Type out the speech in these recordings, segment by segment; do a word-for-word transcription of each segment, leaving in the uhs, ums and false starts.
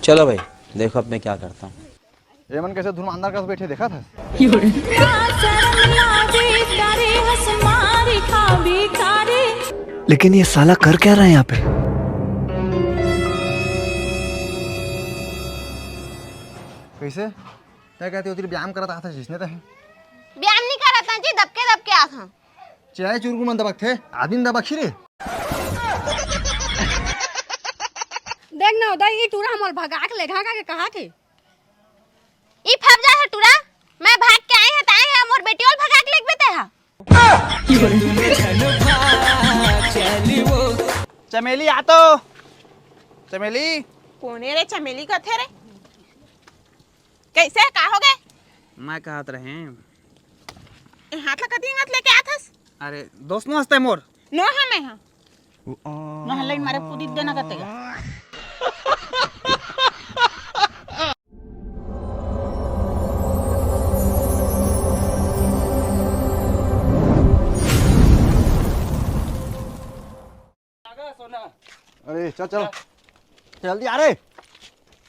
चलो भाई, देखो अब मैं क्या करता हूँ। ये मन कैसे धुरमांदर कस बैठे देखा था। लेकिन ये साला कर क्या रहा है यहाँ पे? कैसे? क्या कहते हो, तेरी व्यायाम करत आत हस जिसने तो है। व्यायाम नहीं करत हस जी, दबके दबके आत हस। चाहे चुरगुन मन दबकथे, आदमी दबकही रे। देख ना उदय, ई टूरा हमर भगा के ले घा के कहा थे। ई फब जा है टूरा, मैं भाग के आए हैं, ताए है मोर बेटी ओल भगा के लेगबे ते हा। चमेली आ तो। चमेली। कोने रे चमेली कथे रे? कैसे, का हो गए? मैं कहत रहे। ए, हाथ ला कती हाथ लेके आत हस? अरे, दोस्त नो हंसते मोर। नो हा मैं हा। नो हा लाइन मारे कूदी देना करते का? अरे, चल, चल। जल्दी आ रे।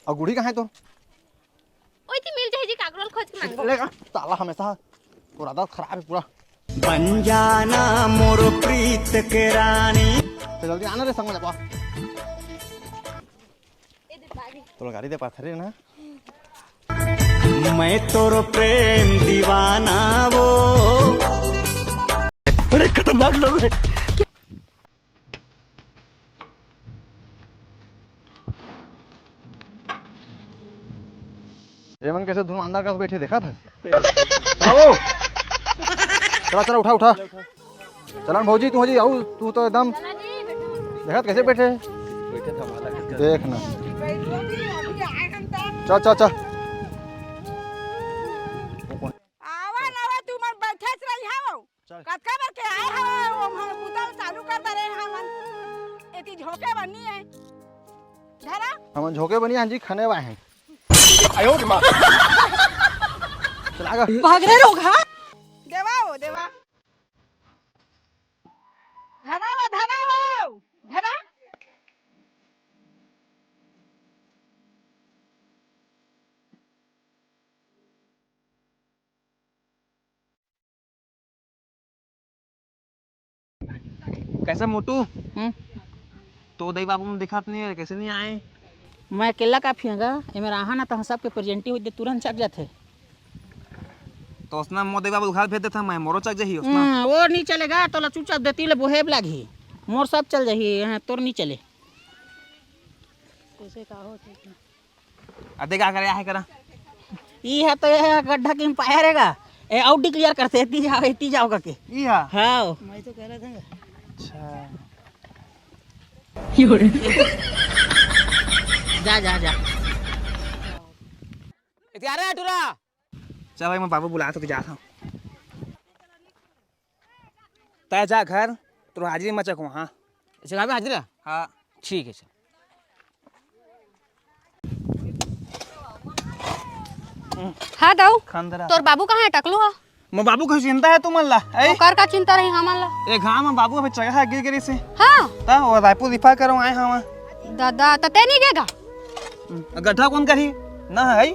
और गुड़ी कहाँ है तोर? ओई ती मिल जाही जी, काकरोल खोज के मांगो। ले का, साला हमेशा तोर आदत खराब है पूरा। बन जाना मोर प्रीत के रानी। तो जल्दी आना रे संग में जाबो। तोला गाड़ी दे पाथर रे ना। मैं तोर प्रेम दीवाना वो। बड़े खतरनाक लोग हैं। ये मन कैसे धुआंधार कस बैठे देखा था। चलो, चलो, उठा, उठा। चलन भौजी, तू जी आऊ, तू तो एकदम देखत कैसे बैठे। देख ना। चल, चल, चल। आवा ना, आवा, तू मन बैठे से रही हो। चल। कतका बार के आए हवे, वो हमर बुता ल चालू कर दे रहे हमन। एती झोंके बनी है। धरा। हमन झोंके बनी, हाँ जी, खने वाए हैं। आयो रे माँ। चला गा। भाग रे रोगहा। देवा हो, देवा। धरा वो, धरा वो, धरा। कैसे मोटू? हम्म। तो दई बाबू में दिखात नहीं है, कैसे नहीं आए? मैं अकेला काफी हूँ गा, एमे रहा ना तो हम सबके प्रेजेंटी हो दे, तुरंत चक जाथे। तो उसना मोर दई बाबू उखाड़ भेज देता मैं, मोरो चक जाही उसना। हम्म, वो नहीं चलेगा, तोला चुपचाप देती ले बोहेब लागही। मोर सब चल जाही, यहाँ तोर नहीं चले। कैसे का हो, ठीक है। आ, दे का करे, आहे करा। ई हा तो ये गड्ढा के अंपायर हे गा। ए, आउट डिक्लेयर करथे, एती जाओ, एती जाओ करके। ई हा? हाँ। मैं तो कह रहा था। अच्छा। जा, जा, जा। एती आ रहा है टूरा। चल भाई, मैं बाबू बुलात हों तो जात हों। तै जा घर, तोर हाजिरी मचक हो, हाँ। अच्छा, घर में हाजिरी? हाँ। ठीक है, चल। हाँ, दाऊ। खान दरा। तोर बाबू कहाँ है, टकलू हा? मोर बाबू के चिंता है तुमन ला, ऐ? ओकर का चिंता रही हमन ला? ए घाम में बाबू अभी चगहा गिर गिरी से। हाँ। ता वो रायपुर रिफर करो आए हम। दादा, त ते नहीं गेगा? गड्ढा कौन करही? ना है।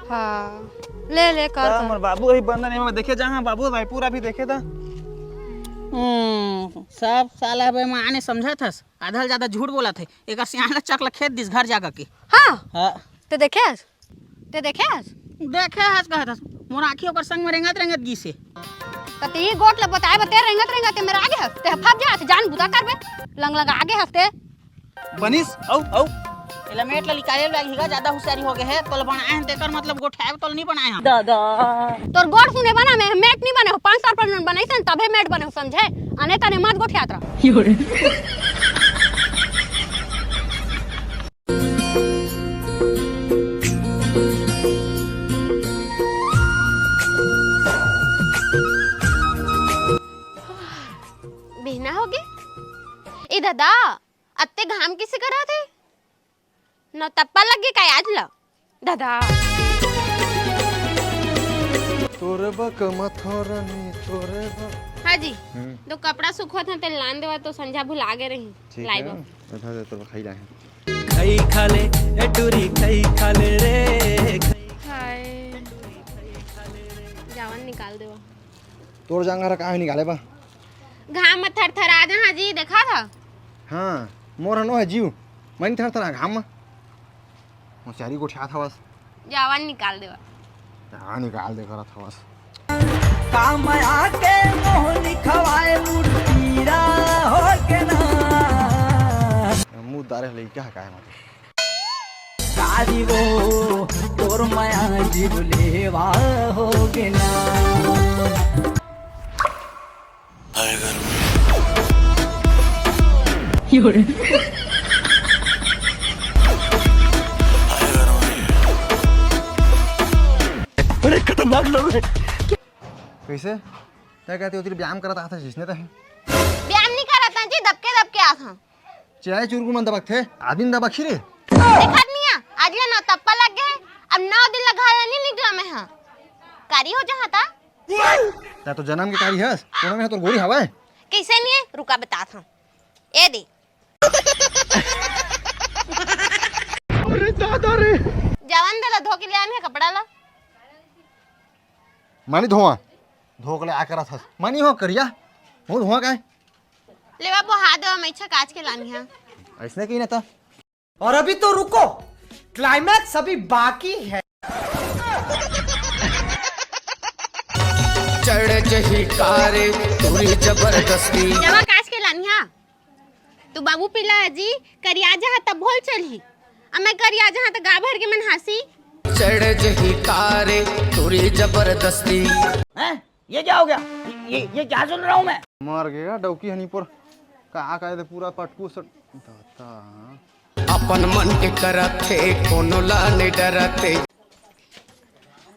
हाँ, ले, ले, कर, ता कर। हमर बाबू अभी बंधन में देखे जा, हाँ, बाबू रायपुर अभी देखे ता। हम्म, सब साला बेईमान हे, समझत हस? आधा ले ज्यादा झूठ बोलत हे। एकर सियान ला चक ला खेद दिस घर जाकर के। हाँ। हाँ। ते देखे हस? ते देखे हस? देखे हस कहत हस। मोर आँखी ओकर संग में रेंगत रेंगत गिस हे। त ते ई गोठ ला बताए बते रेंगत रेंगत ते मेर आगे हस। ते फप जा हस, जान बुता करबे। लंग लंग आगे हस ते। बनिस, अउ, अउ। एला मेट ला निकाले ला लगही गा, ज्यादा होशियारी हो गे हे। तोला बनाए हन तेकर मतलब गोठियाए तोला नहीं बनाए हन। दादा। तोर गोठ सुने बना, मैं मेट नहीं बने हो। पाँच साल पर बनाइस हन, तभे मेट बने हो, समझे? आने तने मत गोठियात रह। बिहना होगे। ए दादा, अत्ते घाम किसे करत हे? न तप्पा लगे का आज ल? दादा। तोरे बा कमत हो रानी, तोरे बा। हाँ जी, हम्म। दो कपड़ा सुखत हे, तेल लान देवा तो संझा भुला गे रही। ठीक लाइब। हे, उठा दे, तो खाई लाए हैं। खाई खा ले, ए टूरी खई खा ले रे। हाय, जावन निकाल देवा। तोर जांगर का निकाले बा? घाम म थरथरा जहां जी, देखा था? हाँ, मोर हनो है जीव, मैं नहीं थरथरा घाम म। होशियारी गोठियात हवस। जावन निकाल देवा। हाँ, निकाल दे करत हवस। का मया के मोह लिखवाए मुर्तीरा हो के ना। मुंह दारे लइका है काहे मतलब? सारी वो तोर मया जीव लेवा हो के ना। अरे खतरनाक लोग हैं। कैसे? तै कहती होती व्यायाम करत आत हस जिसने तै। व्यायाम नहीं करत हन जी, दबके दबके आत हन। चाहे चुरगुन मन दबकथे, आदमी दबकही रे। देखत नहीं है, आज ले नौ तप्पा लग गए, अब नौ दिन लग घर नहीं निकला मैं हाँ। कारी हो जहाँ ता। तै तो जन्म के कारी हस, कोनो में तोर गोरी हवय। कैसे नहीं है? रुका बतात हूँ। ए दे। अरे दादा रे। जवन दे ला धो के ले आन है कपड़ा ला। मानी धोवा। धो के ले आ करत हस। मानी हो करिया। हो धोवा काय? ले बाबू हाथ दो, मैं इच्छा काच के लानी है। ऐसने कही ना था। और अभी तो रुको, क्लाइमैक्स अभी बाकी है। चढ़ जही कारे तोरी जबरदस्ती। जवा काच के लानिया। तू बाबू पिला जी करिया जहा तब भोल चलही। अब मैं करिया जहा त गा भर के मन हासी। चढ़ जही कारे तोरी जबरदस्ती। हैं? ये क्या हो गया? ये, ये क्या सुन रहा हूँ मैं? मर गया डौकी हनी पर। का का दे पूरा पटकू सट। दाता। अपन मन के करत हे, कोनो ला नहीं डरत हे।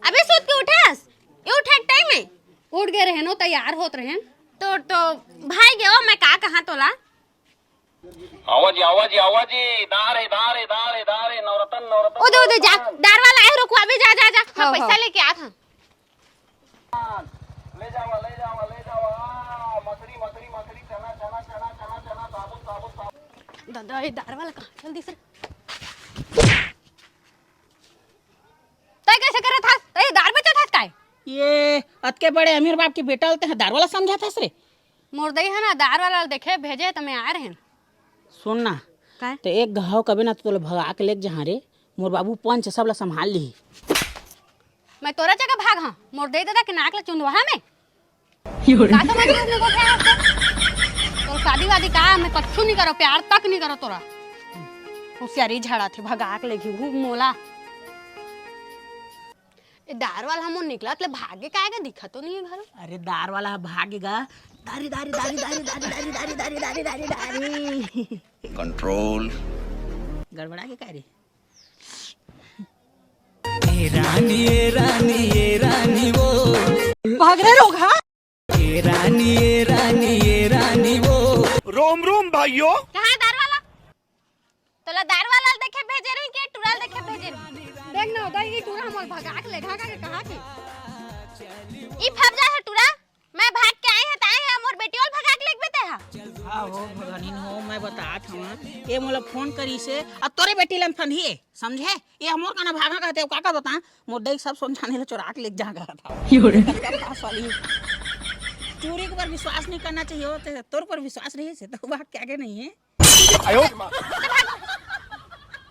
अबे सुत के उठस, ये उठे के टाइम है। उठ गए रहन हो, तैयार होत रहन। तो तो भाई गयो, मैं का कहा तोला? आवाजी आवाजी आवाजी। दारे दारे दारे दारे नवरतन नवरतन। ओदे ओदे जा, दार वाला आए रुकवावे, जा जा जा। मैं हाँ, पैसा हाँ। लेके आत हूँ। ले जावा, ले जावा, ले जावा। मसरी, मसरी, मसरी, चना, चना, चना, चना, चना, साबुन, साबुन, साबुन। दादा, ये दार वाला कहाँ चल दिस रे? तै कैसे करत हस? तै दार बेचत हस काय? ये अतके बड़े अमीर बाप के बेटा होते हैं, दार वाला समझा था रे? मोर दई है ना, दार वाला देखे भेजे त मैं आए रहन। सुन ना, काय? ते एक घाव कबे ना तो तोला भगा के लेके जहाँ रे, मोर बाबू पंच सब ला संभाल ली। मैं तोरा जगह भाग हाँ, मोर दे दादा के नाक ला चुंदवा हाँ मैं। का समझ में गोठे आते? तोर शादी वादी का मैं कच्छु नहीं करो, प्यार तक नहीं करो तोरा। होशियारी झड़ा थे, भगा के लेगी घूम मोला। ए दार वाला हमो निकलत ले भागे काहे का दिखा तो नहीं है घर। अरे दार वाला भागेगा। दारी दारी दारी दारी दारी दारी दारी दारी दारी दारी दारी। कंट्रोल। गड़बड़ा के का रे? ए रानी, ए रानी, ए रानी वो। भाग रहे लोग, हाँ? ए रानी, ए रानी, ए रानी वो। रोम रोम भाइयों। कहाँ है दार वाला? तोला दार वाला देखे भेजे रही के टुरा ल देखे भेजे रही? देख ना, उधर ये टुरा हमर भगा के ले, भगा के कहाँ के? ई फब जा है टुरा, मैं भाग के आए हैं, त आए हैं, मोर बेटी ओल भगा के लेगबे ते हा। हाँ हो, भगनीन हो, मैं बतात हूँ, ये मोला फोन करी से, अब तोरे बेटी लन फंदी है, समझे? ये हमोर का ना भागा कहते हो, का का बता, मोर देख सब सोन छाने ले चोरा के ले जा कहत हव। यो रे। तब का पास वाली। चोरी के ऊपर विश्वास नहीं करना चाहिए होते, तोर पर विश्वास रही से, तो बात क्या के नहीं है? आयो।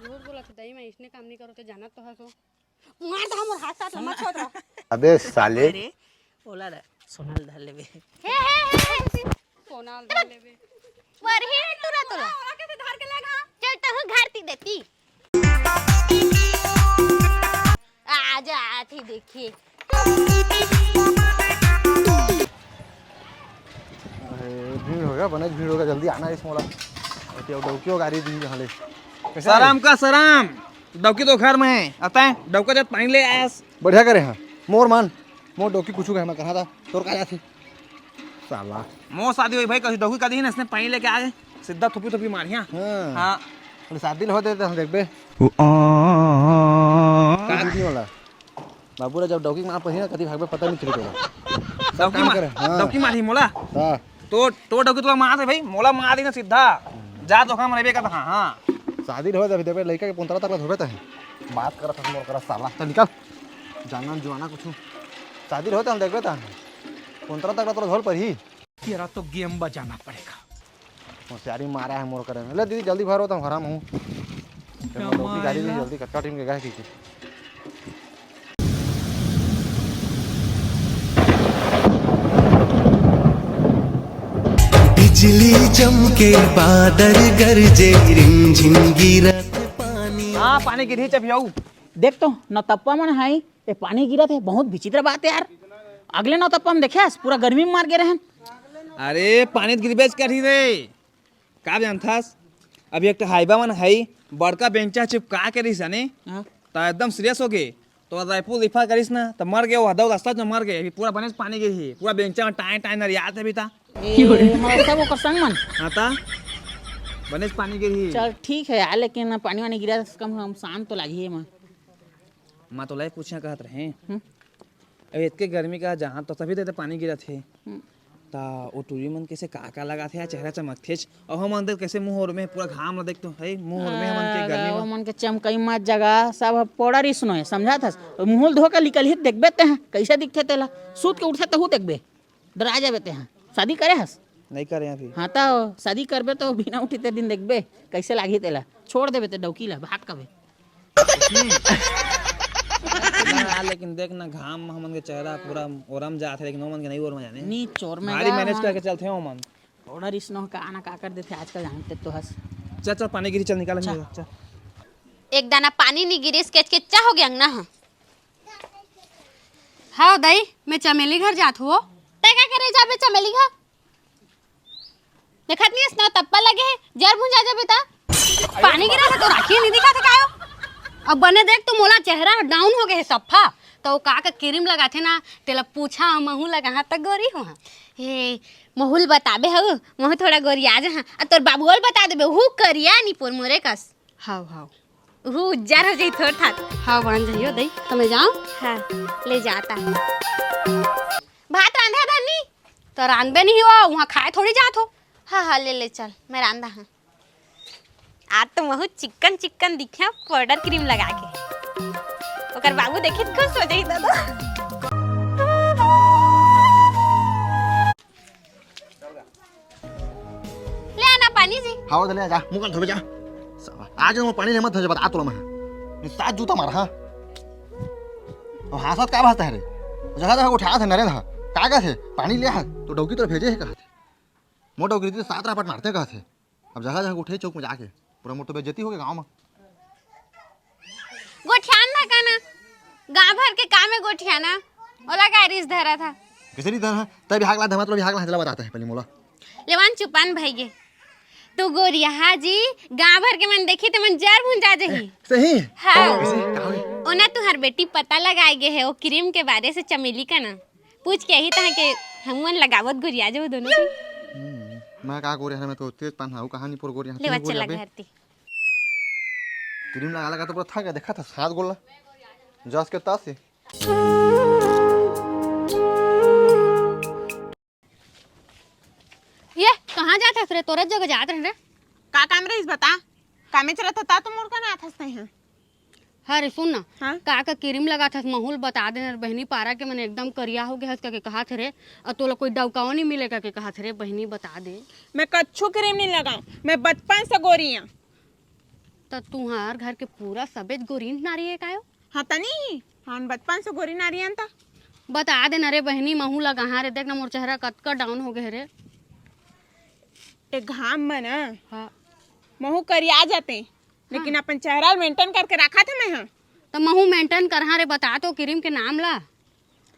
झूठ बोलत हे दाई, मैं इसने काम नहीं करो, ते जानत तो हसो। मार दा मोर हाथ साथ मत छोड़ रहा। अबे साले। अरे, ओला रे, सोनल धर लेबे। हे, हे, हे, हे। सोनल धर लेबे। वरही टुरा तोला। ओला कैसे धर के लेगा? चल, तहूँ घर ती देती। आ जा, आती देखिए। अरे, भीड़ होगा, बने भीड़ होगा, जल्दी आना इस मोला। ओके, अब डौकियो गाड़ी दी हले। कैसे सराम है? का सराम, डौकी तो घर में है। अतः डौका जब पानी ले आयस। बढ़िया करे हाँ, मोर मान, मोर डौकी कुछ कहे मैं कहा था, तोर का जाती? साला। मोर शादी होई भाई, कहीं डौकी का दी ना, इसने पानी लेके आए, सीधा थुपी थुपी मारिया। हाँ। हाँ। अरे शादी होते तो हम देखबे। वो आ। का? दीदी वाला। बाबू रे, जब डौकी के मार पड़ही ना, कति भागबे पता नहीं चली तोला। सब डौकी काम मार, करे, हाँ। डौकी मारही मोला। हाँ। तो, तो डौकी तोला मार दे भाई, मोला मार दे ना सीधा। जा तो काम रहबे का, हाँ, हाँ। शादी होय त अभी देखबे, लइका के पोंतरा तक ला धोबे तहे। बात करत हस मोर करा साला, चल निकल। जाना जुआना कुछु। शादी होय त हम देखबे तहे। पोंतरा तक ला तोला धोल परही। तेरा तो गेम बजाना पड़ेगा। होशियारी मारा है मोर करे में। ले दीदी, जल्दी भरो त हम घर में हूँ। जल्दी कच्चा टीम के गए की। बिजली चमके, बादल गरजे, रिमझिम गिरत पानी। हाँ, पानी गिरही चपियाऊ। देख तो, नौतप्पा मन हाई, ये पानी गिरत हे, बहुत विचित्र बात हे यार। अगले नौतप्पा में देखे हस, पूरा गर्मी में मर गे रहेन। अरे, पानी त गिरबेच करही रे। का जानथस, अभी एक ठो हाईबा मन हई, बड़का बेंचा चिपका के रहिस जाने, हाँ। त एकदम सीरियस हो गे। त रायपुर लिफा करिस ना, त मर गे, वो हदऊ रस्ता जो मर गे। अभी पूरा बनेच पानी गिरही, पूरा बेंचा टाए टाए नरियात हे अभी ता। ए, मतलब सब ओकर संग मन? हाँ ता, बनेच पानी गिरही। चल ठीक है यार, लेकिन पानी वानी गिरा त कम से कम शांत तो लागही एमा। मैं तोला पूछना कहत रहे। हम्म। अब इतके गर्मी का जहाँ तो सभी देते पानी गिरत हे। हम्म। ता वो टूरी मन कैसे का का लगात हे, चेहरा चमकथेच। अउ हमन देख कैसे मुंह ओरमे, पूरा घाम ल देख तो है, मुंह ओरमे हमन के गर्मी अरे, में। ओमन के चमकई मत जगा, सब अब powder इसनो हे, समझत हस? मुंह ल धो के निकलही त देखबे तेहा, कैसे दिखथे तेला। सूत के उठथे तहू देखबे, डरा जाबे तेहा। शादी करे हस? नहीं करे अभी। हाँ, तो शादी करबे तो बिना उठी ते दिन देखबे, कैसे लागही तेला। छोड़ देबे ते डौकी ला, भाग कबे। हाँ, लेकिन देख ना, घाम में हमन के चेहरा पूरा ओरम जात हे, लेकिन ओमन के नहीं ओरमा जाने। नी, चोर में भारी गा manage मन करके चलथे ओमन। Powder इसनो का ना का कर देथे आजकल, जानते तो हस। चल, चल, पानी गिरी, चल, निकाल, चल। चल। एक दाना पानी नी गिरिस, केचकेचा हो गे अंगना ह। हव दई, मैं चमेली घर जात हूँ। तै का करे जाबे चमेली घर? देखत नहीं हस नौतप्पा लगे हे, जर भुंजा जाबे ता। पानी गिरा था तो राखी नहीं दिखा था कायो? अब बने देख तू मोला चेहरा down हो गए हे सफा। तो वो का का cream लगाथे ना, तेला पूछा महू लगा हाँ तक गोरी हुआ। हे, महू ल बताबे हऊ, महू थोड़ा गोरिया जा हाँ। आ तोर बाबू ल बता देबे, हू करिया नी पोर मोरे कस। हाव, हाव। हू उज्जर हो जाई थोर थार। हाव, बन जाइयो दई। तो मैं जाऊँ? हाँ, ले जाता। भात रांधे धनी? तो रांधबे नहीं हो, वहाँ खाए थोड़ी जात हो। हाँ, हाँ, ले, ले चल, मैं रांधा हाँ। आज तो महू चिक्कन चिक्कन दिखे powder cream लगा के। ओकर बाबू देखी त खुश हो जाई दादा। ले आना पानी जी। हाँ, ले आ जा, मुंह कान धोबे जा। साला, आज वो पानी ले मत धोबे, बता तोला मैं। सात जूता मार, हाँ। और हाँ, साथ का भाजता है रे? जगह जगह उठा थे नरेंद्र, का कहते? पानी ले आ, तो डौकी तो भेजे है कहते। मोर डौकी तो सात रापट मारते कहते। अब जगह जगह उठे चौक में जाके, पूरा मोर तो बेइज्जती हो गया गाँव में। गोठियान ना का ना, गाँव भर के काम में गोठियाना, ओला का रिस धरा था। कैसे रिस धरा? तब बिहाग ला धमा, तो बिहाग ला हजला बताता है पहले मोला। लेवान चुपान भाई गे। तू गोरिया जी, गाँव भर के मन देखी त मन जर भुंजा जही। सही? हाँ। कैसे? का होई? ओना तुहार बेटी पता लगाए गे हे, ओ cream के बारे से चमेली का ना। पूछ के यही तहाँ के हमन लगावत गोरिया जो दोनों की। हम्म, मैं का गोरिया, मैं तो तेज पान हाउ कहानी पर गोरिया। ले बच्चा लगा हरती। Cream लगा लगा तो पूरा थक गया, देखा था सात गोला। जस के तासी। ये कहाँ जात हस रे? तोरे जगह जात रहे रे। का काम रहिस बता? कामेच रहता ता तो मोर कन आत हस तैं हा। हाँ रे, सुन ना। हाँ? का का cream लगात हस, महू ल बता दे ना रे बहिनी, पारा के मन एकदम करिया हो गए हस कहिके कहत हे रे। अउ तोला कोई डौकाओ नहीं मिले कहिके कहत हे रे बहिनी, बता दे। मैं कच्छु cream नहीं लगाऊं, मैं बचपन से गोरी हूँ। त तुहार घर के पूरा सबेच गोरीन नारी हे कायो? हाँ तनी, हम बचपन से गोरी नारी हन त। बता दे न रे बहिनी, महू लगा हाँ रे, देख न मोर चेहरा कतका down हो गए रे। ए घाम में ना हाँ। महू करिया जाते, लेकिन हाँ। अपन चेहरा ल maintain करके रखा था मैं हाँ। त महू maintain कर हाँ रे, बता तो cream के नाम ला।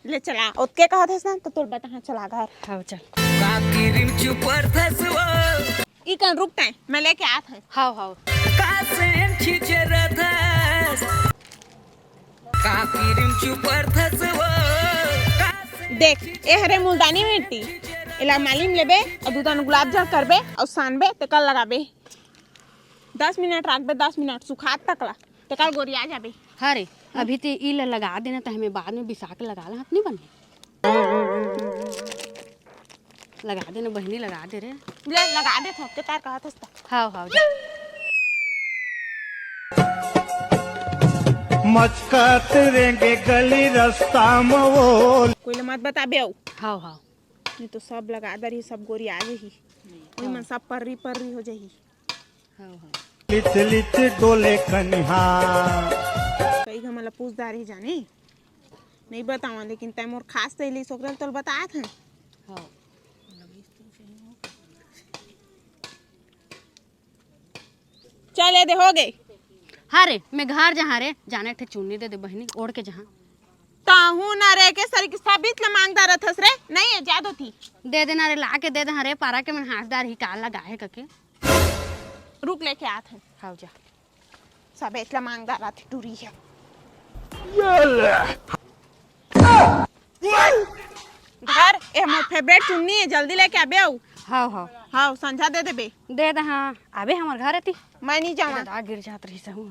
ले चला, ओतके कहत हस ना, त तोर बता, हाँ, चला घर। हाँ, चल। का cream चुपर थस वो? ई कन रुक तैं, मैं लेके आत हूँ। हाव, हाव। का सेंट खींचे रथस? का cream चुपर थस वो? का सेंट देख, ए हरे मुल्तानी मिट्टी, एला माली में लेबे, अउ दू दान गुलाब जल करबे, अउ सानबे, तेकर लगाबे। दस मिनट राखबे, दस मिनट सुखात तक ला। तेकर गोरिया जाबे। हाँ रे, अभी ते ई ल लगा देना, त हमें बाद में बिसा के लगा ला, नहीं बने? लगा देना बहिनी, लगा दे रे। ले, लगा दे, थोक के तार कहत हस त। हाव, हाव, जा। मचकत रेंगे गली रास्ता म वो। कोई ल मत बताबे अउ। हाव, हाव। नहीं तो सब लगा दरी, सब गोरी आ जाही। कोई मन सब पर्री पर्री हो जाही। हाव, हाव। लिच लिच डोले कनिहा। कई घमा ला पूछ दारी जाने। नहीं बतावा, लेकिन तै मोर खास सहेली सोकरल तोल बतात हन। हाव। चल, ए दे, हो गे। हाँ रे, मैं घर जहाँ रे, जाने एक ठे चुन्नी दे दे बहिनी, ओढ़ के जहाँ। ताहू ना रे के सरी के सबीच ले मांगदा रथस रे, नहीं है, जा दो थी। दे देना रे, ला के दे दे, हाँ रे, पारा के मन हाथ डार ही का लगा है कके। रुक, लेके आत है। हाव जा। सबेच ला मांगदा रथे टूरी है। धर, ए हमर फेवरेट चुन्नी है, जल्दी लेके आबे अउ। हाव, हाव। हाव, संझा दे देबे। दे दे, हाँ। आबे हमर घर एती। मैं नहीं जावा। दादा गिर जात रही सहू।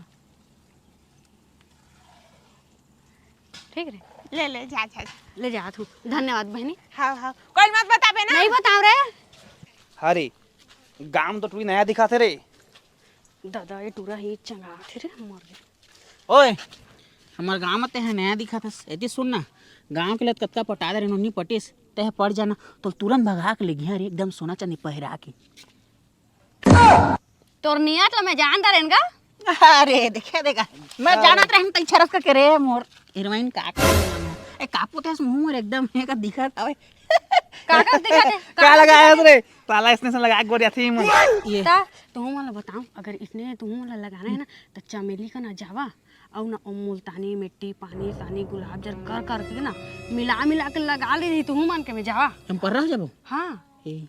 ठीक रे। ले, ले, जा, जा, जा। ले जा तू। धन्यवाद बहिनी। हाव, हाव। कोई मत बताबे ना। नहीं बताओ रे। हरे, गांव तो टूरी नया दिखाथे रे। दादा, ये टूरा ही चंगाथे रे, मर गे। ओए, हमर गांव म तेह नया दिखाथस। एती सुन ना, गांव के लत कतका पटा दे रे, नोनी पटिस, तेह पड़ जाना, तो तुरंत भगा के लेगिहा रे, एकदम सोना चांदी पहिरा के। तोर नियत ल मैं जान डरेन गा। अरे, देखे, देखा, मैं हाँ। जानत रहन तई छरस के रे, मोर हीरोइन का का नाम है? ए, कापू तेस मुंह मोर एकदम हे का दिखत हवे। का का दिखत है? का का लगाया दिखत है? रे? ताला इसने से लगा के गोरिया थी मन। ये। ता तुहू मन ला बताऊं, अगर इसने तुहू मन ला लगाना है ना, तो चमेली का ना जावा, अउ ना ओ मुल्तानी मिट्टी, पानी, सानी, गुलाब जल कर कर के ना, मिला मिला के लगा ले रही तुहू मन के में जावा। हम पर रह जाबो? हाँ। ए,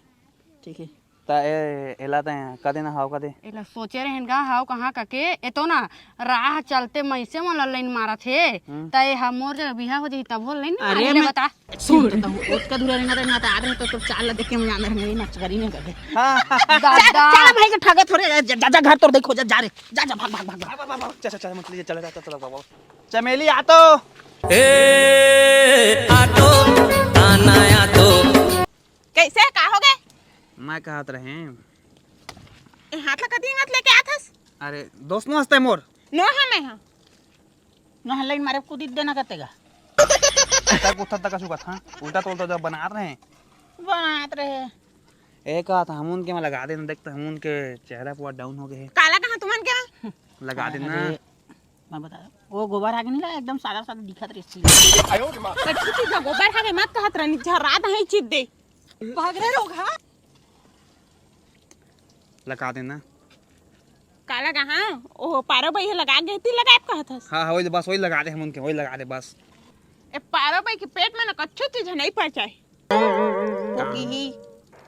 ठीक है। ता ए, एला तैं का देना हाव का दे? एला सोचे रहेन गा हाव कहाँ का के, ए तो ना राह चलते मइसे मन ला लाइन मारत हे। हम्म। ता ए हा मोर जगह बिहा हो जाही तब हो लाइन अरे मारी ले मैं बता। सुन, तो ओतका दूर रहना, रहना, तो आ रहे तो, तो चाल ला देख के मैं जाना रहे, नाच करी नहीं करते। हाँ। दादा। चल भाई के ठगत हो रे, जा, जा, जा घर तोर देखो, जा, जा रे, जा, जा, भाग, भाग, भाग, भाग। भाग, भाग, भाग, चल, चल, चल, मत लीजिए, चल, चल, चल, चल, भाग, भाग। चमेली आ तो। ए, आ तो, ताना आ तो। कैसे, का हो गए? मैं कहत रहे। ए, हाथ ला कती हाथ लेके आथस? अरे, दोस्त नो हंसते मोर। नो हा मैं हा। ना लाइन मारे कूदी देना करते गा। तक उठा तक सुबह था, उल्टा तोल तो जब बनात रहे। बनात रहे। ए का था, हम उनके में लगा देना, देख तो हम उनके चेहरा पूरा डाउन हो गए है। काला कहाँ तुमन के? लगा देना। अरे, मैं बता, वो गोबर हागे नहीं लगा, एकदम सादा सादा दिखत रही सी। कच्ची चीज का गोबर हागे मत कहत रहनी, झर्रात नहीं चीज दे। भाग रहे लोग, हाँ? लगा देना। काला कहाँ? ओ, पारो बाई हे लगा गे, ती लगाए कहत हस। हाँ, हाँ, वही बस, वही लगा दे हम उनके, वही लगा दे बस। ए, पारो बाई के पेट में ना कच्छु चीज नहीं पचाए। पोकी ही,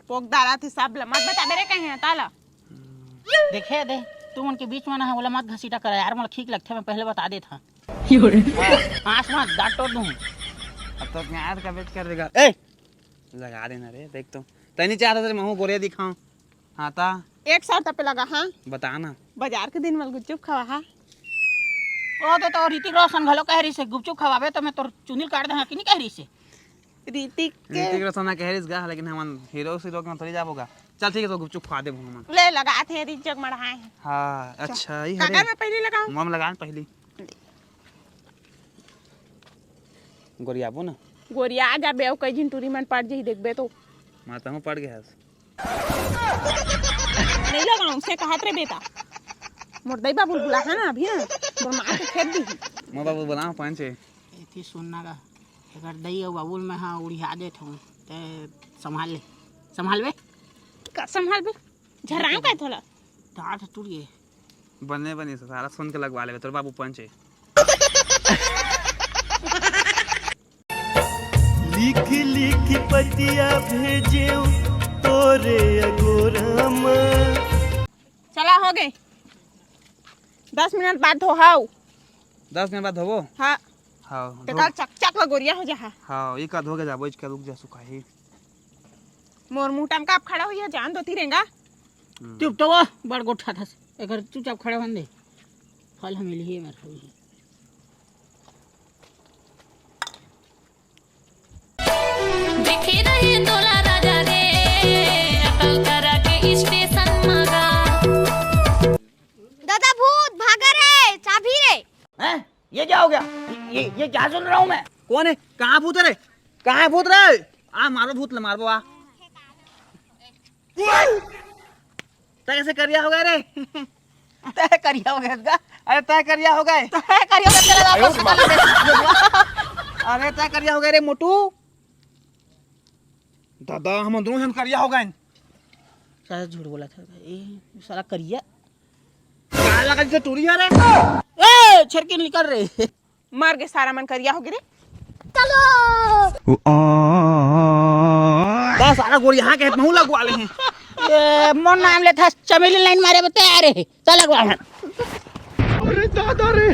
पोक डाला थे सब ला, मत बता मेरे कहीं है, ताला। देखे दे, तू उनके बीच में ना है, बोला मत घसीटा कर यार, मोला ठीक लगथे, मैं पहले बता देत हाँ। आस मत, डांटो तुम। अब तो प्यार का बेच कर देगा। ए, लगा देना रे, देख तो। तैं नहीं चाहता तेरे महू गोरे दिखाऊं। हाँ ता। एक शर्त पे लगा, हाँ। बता ना। बाजार के दिन मल गुपचुप खवा, हाँ। ओ तो, तो ऋतिक रोशन घलो कह रही से गुपचुप खवाबे तो मैं तोर चुंदिल काट देहा कि नहीं कह रही से? ऋतिक के ऋतिक रोशन ना कह रही गा, लेकिन हमन हीरो सीरो के थोड़ी जाबो गा। चल ठीक है, तो गुपचुप खवा दे हमन। ले लगा थे रिच जग मढ़ाए हैं। हाँ, चल। अच्छा, ये काकर हरे। मैं पहली लगाऊं? मम लगा पहली। गोरियाबो ना। गोरिया जाबे, अउ कई झिन टूरी मन पड़ जही, देखबे तो। माँ, तहूँ पड़ गए हस। नहीं लगाऊं, से कहत रे बेटा। मोर दई बाबू बुला है ना अभी ना, मोर माँ के खेत दी। मोर बाबू बुलाओ पंच है। एती सुनना का, अगर दई अउ बाबू मैं हाँ उड़िया देत हूँ, ते संभाल ले, संभाल बे। का संभाल बे? झराऊं का थोला? डांट टूट गए। बने बने से सारा सुन के लगवा लेबे, तोर बाबू पंच है। लिख लिख पतिया भेजेव तोरे अगोरा म। चला, हो गए। दस मिनट बाद धो हाउ। दस मिनट बाद धोबो? हाँ। हाँ, ते धो। काल चक चक ल गोरिया हो जाहा। हाँ, ये का धो के जाबो, इसका रुक जा, सुखाही। मोर मुंह टमका अब खड़ा होइया, जान दो तिरेंगा। हम्म। चुप तो वो बड़ गोठा था, एकर चुपचाप खड़ा होने दे। फल हम लिए मर हुई। देखे रहे तोला राजा रे, अटल करा के स्टेशन मगा। दादा भूत भागा रे, चाबी रे। हैं? ये क्या हो गया? ये ये क्या सुन रहा हूँ मैं? कौन है? कहाँ भूत है रे? कहाँ है भूत रे? आ मारो भूत ले मारबो आ। तय कैसे करिया हो गए रे? तय करिया हो गए इसका। अरे तय करिया हो गए। तय करिया हो गए तेरा बाप का। अरे तय करिया हो गए रे मोटू। दादा हम दोनों जन करिया हो गए। साला झूठ बोला था। ए, साला करिया। काला का जैसे टूरी है रे। ए, छरकी निकल रे। मर गए सारा मन करिया हो गिरे। बस सारा गोरी यहाँ के महू लगवा ले हैं। ए, मोर नाम ले था चमेली लाइन मारे बता रे। चल लगवा। अरे दादा रे।